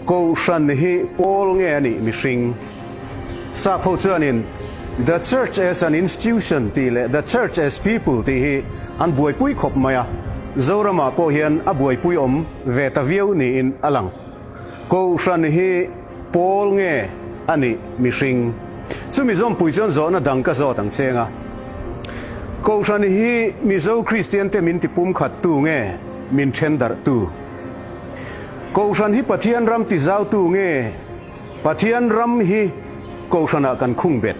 Kohhran hi pawl nge a nih mihring? Sap ho chuanin The Church as an Institution tih leh The Church as People tih hi an buaipui khawp mai a, Zoramah pawh hian a buaipui awm ve ta viau niin a lang. Kohhran hi pawl nge a nih mihring? Chumi zawmpui chuan zawhna dang ka zawt ang cheng a. Kohhran hi Mizo Kristiante min tipumkhattu nge min thendarhtu? Kohhran hi Pathian ram tizautu nge Pathian ram hi Kohhranah kan khung bet?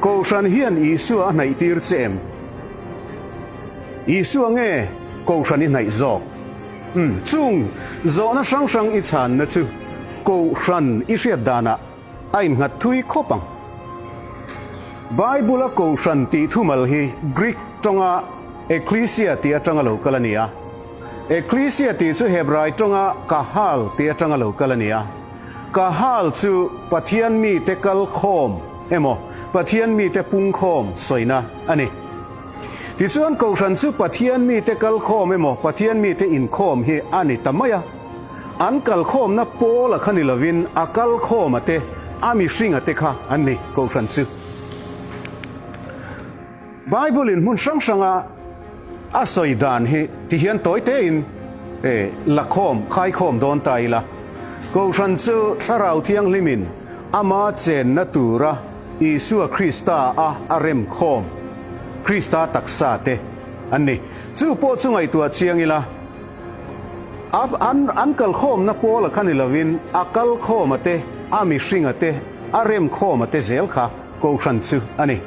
Kohhran hian Isua a hnaihtir che em? Isua nge Kohhran i hnaih zawk? Umm, chung zawhna hrang hrang i chhanna chu Kohhran i hriat danah a innghat thui khawp ang. Bible-a Kohhran tih thumal hi Greek tawnga ekklesia tih atanga lo kal a ni a. Ekklesia tih chu Hebrai tawnga kahal tih atanga lo kal a ni a. Kahal chu Pathian mite kal khawm emaw Pathian mite pung khawm sawina a ni. Tichuan Kohhran chu Pathian mite kal khawm emaw Pathian mite inkhawm hi a ni ta mai a. An kal khawmna pawl a kha ni lovin a kal khawm a te, a mihring a te kha an ni Kohhran chu. Bible in hmun hrang hranga a sawi dan hi ti hian tawi tein e la khawm, khai khawm dawn ta ila. Kohhran chu Thlarau Thianghlimin ama chenna tura Isua Krista a a rem khawm, Krista taksa te an ni. Chu pawh chu ngaihtuah chiang ila, a an an kal khawmna pawl a kha ni lovin a kal khawm a te, a mihring a te, a rem khawm a te zel kha Kohhran chu a ni.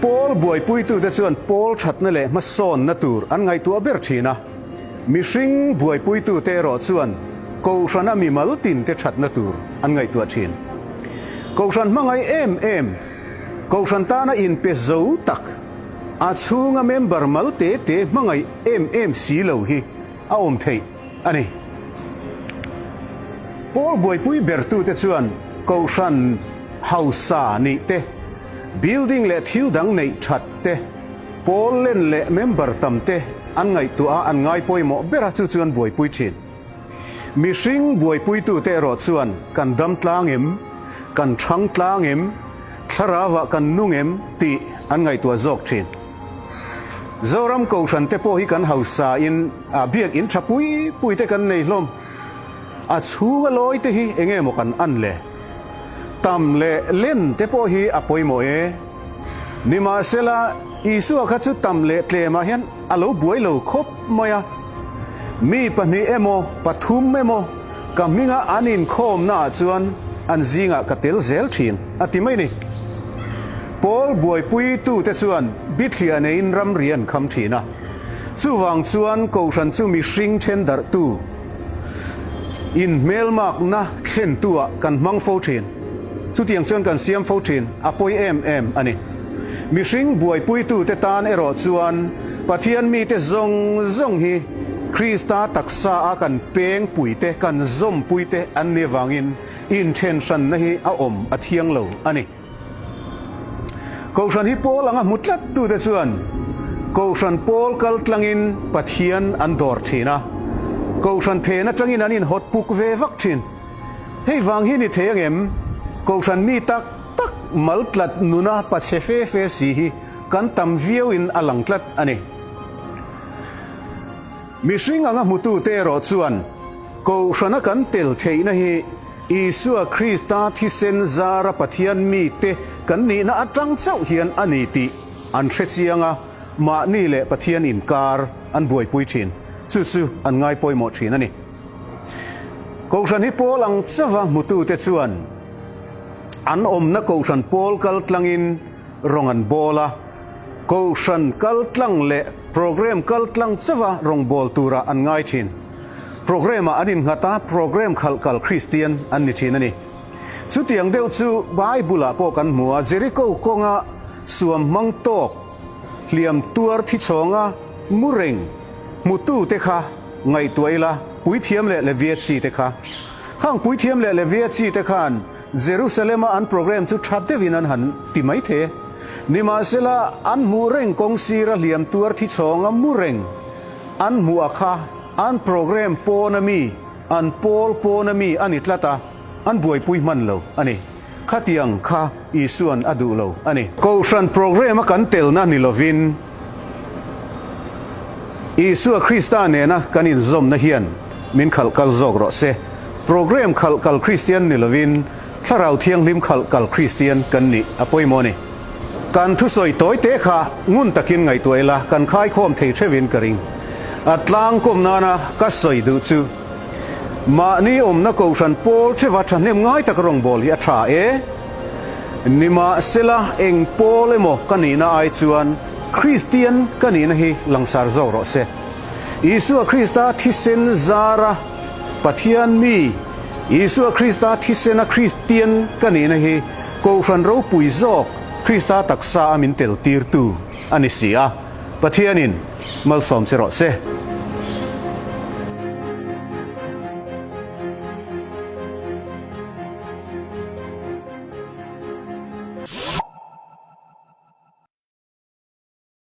Pawl buaipuitute chuan pawl thatna leh hmasawnna tur an ngaihtuah ber thin a. Mihring buaipuitute erawh chuan Kohhrana mimal tinte thatna tur an ngaihtuah thin. Kohhran hmangaih em em, Kohhran tana inpe zo tak, a chhunga member mal te te hmangaih em em si lo hi a awm theih a ni. Pawl buaipui bertute chuan Kohhran hausa nih te, building leh thil dang neih that te, pawl len leh member tam te an ngaihtuah a, an ngai pawimawh ber a, chu chu an buaipui thin. Mihring buaipuitute erawh chuan kan dam tlang em, kan thang tlang em, thlarauah kan nung em tih an ngaihtuah zawk thin. Zoram Kohhran te pawh hi kan hausa in biak in tha pui pui te kan nei hlawm. A chhunga lawi te hi enge maw kan an le? Tam leh len te pawh hi a pawimawh e. Nimahsela, Isua kha chu tam leh tlemah hian a lo buai lo khawp mai a. Mi pahnih emaw, pathum emaw ka hminga an inkhawmnaah chuan an zingah ka tel zel thin, a ti mai ni. Pawl buaipuitute chuan bithliah neiin ramri an kham thin a. Chuvang chuan Kohhran chu mihring then darhtu, inhmelmakna thlentuah kan hmang fo thin. Chutiang chuan kan siam fo thin, a pawi em em a ni. Mihring buaipuitute tan erawh chuan Pathian mite zawng zawng hi Krista taksa a kan peng puite, kan zawmpuite an nih avangin inthenhranna hi a awm a thiang lo a ni. Kohhran hi pawl anga hmu tlat tute chuan Kohhran pawl kal tlangin Pathian an dawr thin a, Kohhran phen atangin an inhawt puk ve vak thin. Hei vang hi ni thei angem? Kohhran mi tak tak mal tlat nuna pachhe fe fe si hi kan tam viauin a lang tlat a ni. Mihring anga hmutute erawh chuan Kohhrana kan tel theihna hi Isua Krista thisen zara Pathian mite kan nihna atang chauh hian a ni tih an hre chiang a, mahni leh Pathian inkar an buaipui thin. Chu chu an ngai pawimawh thin a ni. Kohhran hi pawl ang chauha hmutute chuan an awmna Kohhran pawl kal tlangin rawng an bawl a, Kohhran kal tlang leh program kal tlang chauha rawngbâwl turah an ngai thin. Program-ah an innghat a, program khalh kal Kristian an ni thin a ni. Chutiang deuh chu Bible-ah pawh kan hmu a, Jericho kawnga suam hmang tawk, hliam tuar thichhawnga mu reng hmutute kha ngaihtuah ila, puithiam leh Levia chi te kha. Khang puithiam leh Levia chi te khan Jerusalem-a an program chu tha deuhin an han ti mai thei e. Nimahsela, an hmuh reng kawng sira hliam tuar thichhawnga mu reng an hmuh a kha an program pawn a mi? an pawl pawna mi a ni tlat a, an buaipui hman lo a ni. Khatiang kha Isua'n a duh lo a ni. Kohhran programme a kan telna ni lovin Isua Krista nena kan inzawmna hian min khalh kal zawk rawh se. Programme khalh kal Kristian ni lovin Thlarau Thianghlim khalh kal Kristian kan nih a pawimawh a ni. Kan thusawi tawi te kha ngun takin ngaihtuah ila kan khaikhawm thei theuhin ka ring. A tlangkawm nana ka sawi duh chu mahni awmna kohhran pawl theuha thahnem ngai tak rawngbâwl hi a tha e. Nimahsela eng pawl emaw ka nihna ai chuan Kristian ka nihna hi langsar zawk rawh se. Isua Krista thisen zara Pathian mi, Isua Krista thisena Kristian ka nihna hi Kohhran ropui zawk Krista taksa a min tel tirtu a ni si a, Pathianin malsawm che rawh se.